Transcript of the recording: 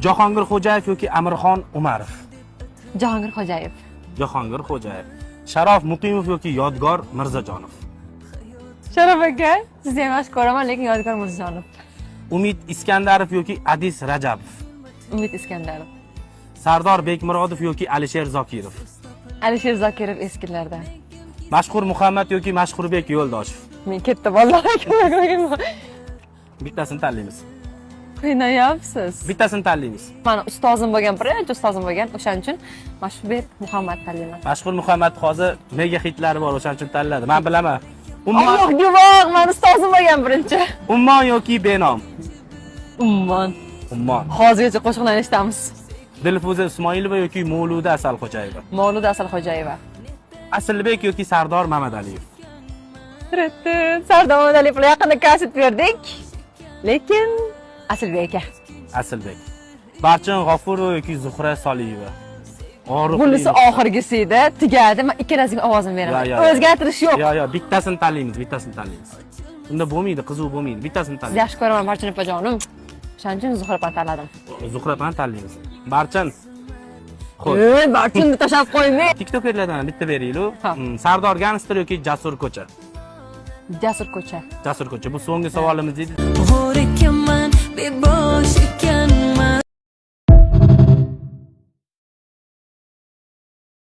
Jahongir Xo'jayev yoki Amirxon Umarov? Jahongir Xo'jayev. Jahongir Xo'jayev. Sharof Muqimov yoki Yodgor Mirzajonov? Sharof aka, sizni ham yaxshi ko'raman, lekin Yodgor Mirzajonov. Umid Iskandarov yoki Adis Rajabov? Umid Iskandarov. Sardor Bekmurodov yoki Alisher Zokirov? Alisher Zokirov eskilardan. Mashhur Muhammad yoki Mashhurbek Yo'ldoshev? Men katta bolalar. Bittasini tanlaymiz. Qiynayapsiz. Bittasini tanlaymiz. Mani ustozim bo'lgan, birinchi ustozim bo'lgan, o'shaning uchun Mashhurbek Muhammad tanlayman. Mashhur Muhammad hozir mega hitlari bor, o'shaning uchun tanladi. Men bilaman. Ummon, Alloh guvoh, mani ustozim bo'lgan birinchi. Ummon yoki Benom? Ummon. Ummon. Hozirgacha qo'shiqlarni eshitamiz. Dilfuza Ismoilova yoki Mavluda Asalxo'jayeva? Mavluda Asalxo'jayeva. Asilbek yoki Sardor Mamadaliyev? Sardor Mamadaliyev bilan yaqinda konsert berdik. Lekin Asilbek aka. Asilbek. Barchin G'ofurova yoki Zuhra Soliyeva? Og'riqli. Bunisi oxirgisi edi, tugadi. Men ikkalasiga ovozimni Yo, beraman. yo, yo. O'zgartirish yo'q. Yo, yo, bittasini tanlaymiz, bittasini tanlaymiz. Unda bo'lmaydi, qiziq bo'lmaydi. Bittasini Sizni tanlaymiz. yaxshi ko'raman, Barchin opajonim. O'shaning uchun Zuhra opani tanladim. Zuhra opani tanlaymiz. Barchin. Xo'sh. Ey, Barchinni tashlab qo'ymang. TikTokerlardan bitta beraylik. Ha. Sardor Gangster yoki Jasur Ko'cha? Jasur Ko'cha. Jasur Ko'cha. Bu so'nggi savolimiz edi. G'o'r ekanman, bebosh.